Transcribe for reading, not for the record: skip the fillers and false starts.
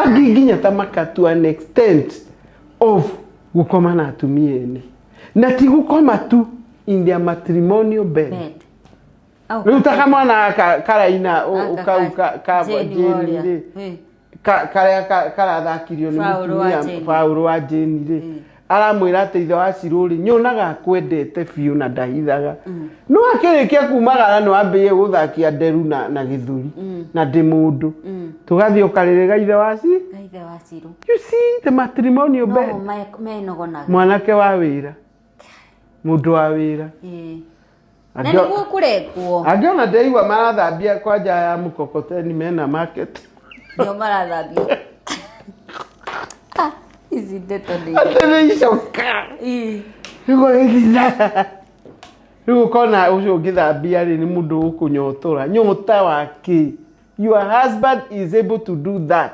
Angĩ nginya ta maka to an extent of gũkoma na atumia ene, na ti gũkoma tu, in their matrimonial bed. Bed. Au, Rĩu ta kamwana gaka karaina Gaka kau ka Jane Jane Warrior. rĩ, karĩa karathakirio nĩ Paũlũ wa mũtumia Jane. Paũlũ wa Jane rĩ, aramwĩra atĩ ithe wa Cirũ rĩ, nyonaga akwendete biũ na ndahithaga, no akĩrĩkia kumagara nĩ wambĩrĩrie gũthakia nderu na gĩthũri na ndĩ mũndũ, tũgathiĩ ũkarĩrĩga ithe wa ci Ithe wa Cirũ. You see the matrimonial No bed. Menogonaga. Mwanake wa wĩra, mũndũ wa wĩra. Na nĩguo kũrekwo. Angĩona ndeigua marathambia kwanja ya mkokoteni mena market. Nĩo marathambio. Ah, ici ndeto nĩ Atĩ nĩ icoka. Rĩu rĩu ũkona ũcio ũngĩthambia rĩ, nĩ mũndũ ũkũnyotora nyota wa kĩ. Your husband is able to do that.